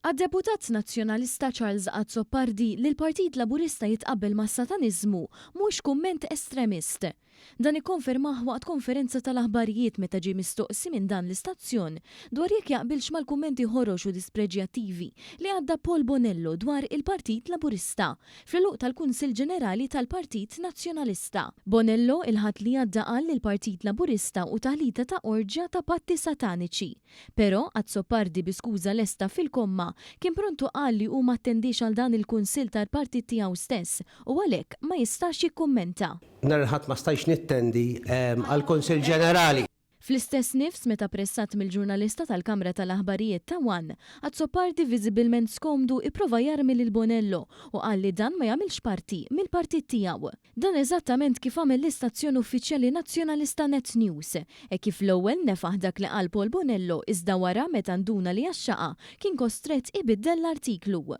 Għad-deputat Nazzjonalista Charles Azzopardi li l-Partit Laburista jitqabbel mas-sataniżmu mhuwiex kumment estremist. Dan ikkonfermah waqt konferenza tal-aħbarijiet meta ġie mistoqsi minn dan l-istazzjon dwar jekk jaqbilx mal-kummenti ħorox u dispreġjattivi li għadda Paul Bonello dwar il-Partit Laburista fl-għeluq tal-Kunsill Ġenerali tal-Partit Nazzjonalista. Bonello, il-Ħadd li għadda qal li l-Partit Laburista hu taħlita ta' orġja ta' patti sataniċi. Però, Azzopardi bi skuża lesta fil-komma, kien prontu qal li hu m'attendiex għal dan il-kunsill tal-partit tiegħu stess u għalhekk ma jistax jikkummenta. Nhar il-Ħadd ma stajtx nittendi għall-Kunsill Ġenerali. Fl-istess nifs meta pressat mill-ġurnalista tal-kamra tal-aħbarijiet ta' one, Azzopardi viżibilment skomdu ipprova jarmi lil Bonello u qal li dan ma jagħmilx parti mill-partit tiegħu. Dan eżattament kif għamel l-istazzjon uffiċjali Nazzjonalista Net News, hekk kif l-ewwel nefaħ dak li qal Paul Bonello iżda wara meta nduna li għaxxaqha kien kostrett ibiddel l-artiklu.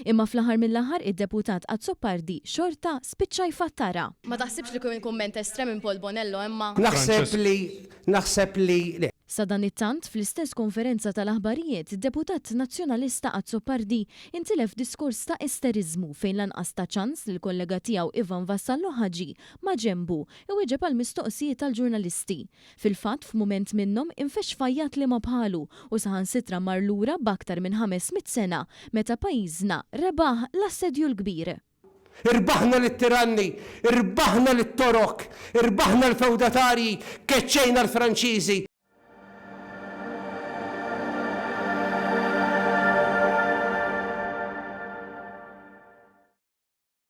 Imma fl-aħħar mill-aħħar id-deputat Azzopardi xorta spiċċa jfattarha. Ma taħsibx li kien kumment estrem minn Paul Bonello imma. Naħseb li, naħseb li le. Sadanittant, fl-istess konferenza tal-aħbarijiet, id-deputat Nazzjonalista Azzopardi intilef f'diskors ta' isteriżmu fejn lanqas ta ċans lill-kollega tiegħu Ivan Vassallo Hadji maġenbu iwieġeb għall-mistoqsijiet tal-ġurnalisti. Fil-fatt, f'mument minnhom infexx f'għajjat liema bħalu u saħansitra mar lura b'aktar minn 500 sena meta pajjiżna rebaħ l-Assedju l-Kbir. Irbaħna lit-tiranni, irbaħna lit-Torok, irbaħna l-fewdatarji, keċċejna l-Franċiżi.